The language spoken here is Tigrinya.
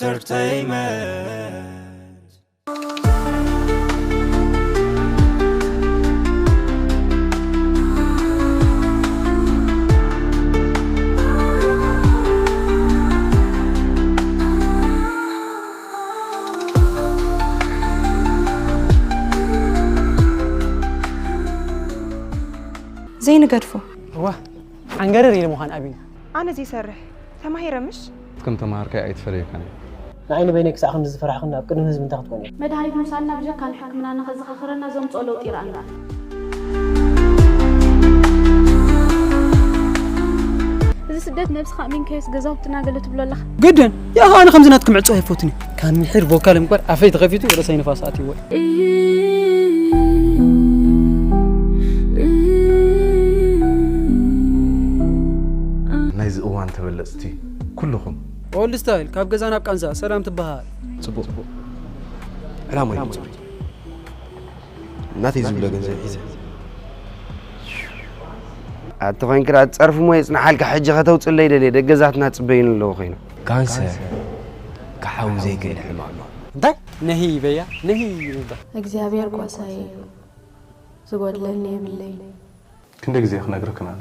Entertainment. ዘይንገድፎ እዋ ዓንገረር ኢለ ምዃን ኣቢና ኣነ ዘይሰርሕ ተማሂረ ምሽ ከም ተማሃርካይ ኣይትፈለየካን እየ። ንዓይ ንበይነይ ክሳዕ ክንዲ ዝፈራሕኽኒ ኣብ ቅድሚ ህዝቢ እንታይ ክትኮኒ? መድሃኒት ምውሳድና ብጀካ ንሕክምና ንኸዘኻኽረና ዘምፅኦ ለውጢ ይረኣና። እዚ ስደት ነብስኻ ኣሚንካዮስ ገዛውትና ገለ ትብሎ ኣለኻ። ግድን ያ ኣነ ከምዚ ናትኩም ዕፅዋ ኣይፈቱን ካብ ምሕር ቮካል እምበር ኣፈይ ተኸፊቱ ርእሰይ ንፋስ ኣትይዎ ናይዚ እዋን ተበለፅቲ ኩልኹም ኦልድ ስታይል ካብ ገዛ ናብ ቃንዛ ሰላም ትበሃል ፅቡቅ ዕላማ እዩ ፅቡቅ ናተይ ዝብሎ ገንዘብ ሒዘ ኣቲ ኮይንክራ ፀርፊ ሞ የፅንሓልካ ሕጂ ከተውፅለይ ደልየ ደገዛትና ፅበዩን ኣለዎ ኮይኖም ካንሰር ክሓዊ ዘይክእል ሕማም እዩ እንታይ ነሂ በያ ነሂ ይበሃል እግዚኣብሔር ጓሳይ እዩ ዝጎድለኒ የብለይ ክንደይ ግዜ ክነግረክን ኣነ